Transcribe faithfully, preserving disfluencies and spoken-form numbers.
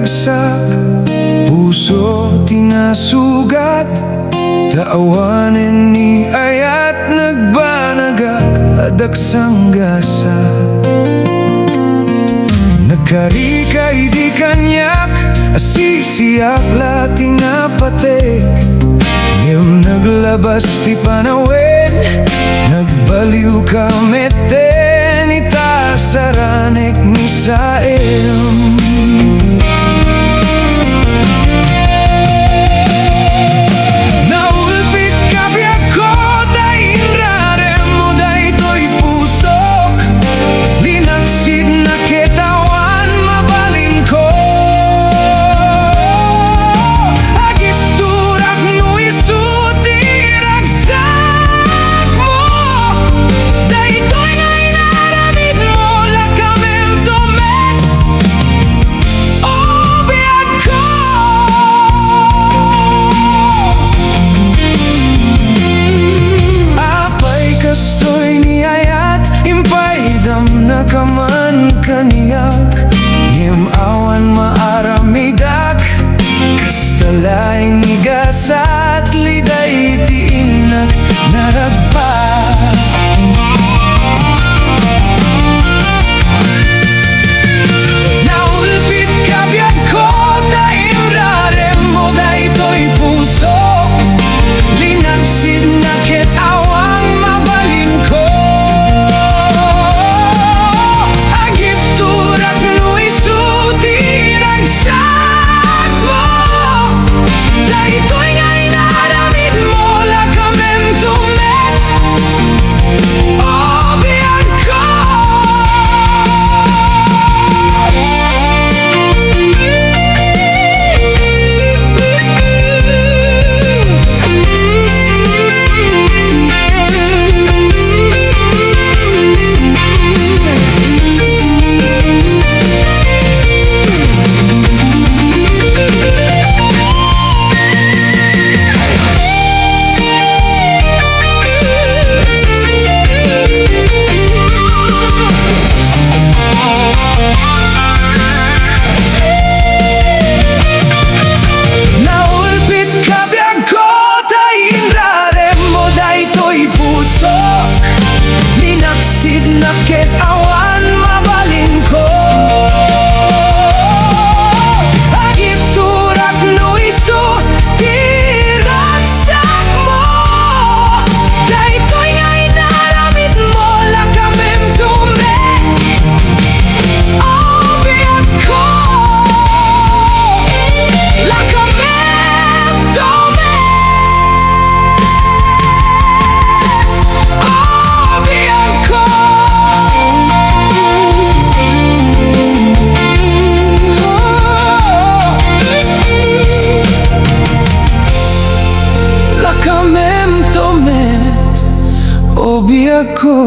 Sak, puso ti nasugat, ta awanen ni ayat nagbanagak a daksanggasat. Nagkarika idi kaniak, asisiak la ti napatek, ngem naglabas ti panawen, nagbaliwka met ita saranek ni Saem. Naulpitka biagko ta inraremmo daytoy pusok, linaksidna ket awan mabalinko. Agibturak no isu ti ragsakmo. Daytoy nga inaramidmo, lakamemto met, o biagko. Apay kastoy ni ayat, impaydamnaka man kaniak, ngem awan maaramidak. Kasta laeng ni gasat, liday ti innak naragpa. Naulpitka biagko ta inraremmo daytoy puso, linaksidna ket awan mabalinko. Agibturak no isu ti ragsakmo. Daytoy nga inaramidmo, lakamemto met, o biagko. Naulpitka biagko ta inraremmo daytoy pusok, linaksidna ket awan mabalinko. Agibturak no isu ti ragsakmo. Daytoy nga inaramidmo, lakamemto met, o biagko. Lakamemto met, o biagko. Lakamemto met, o biagko.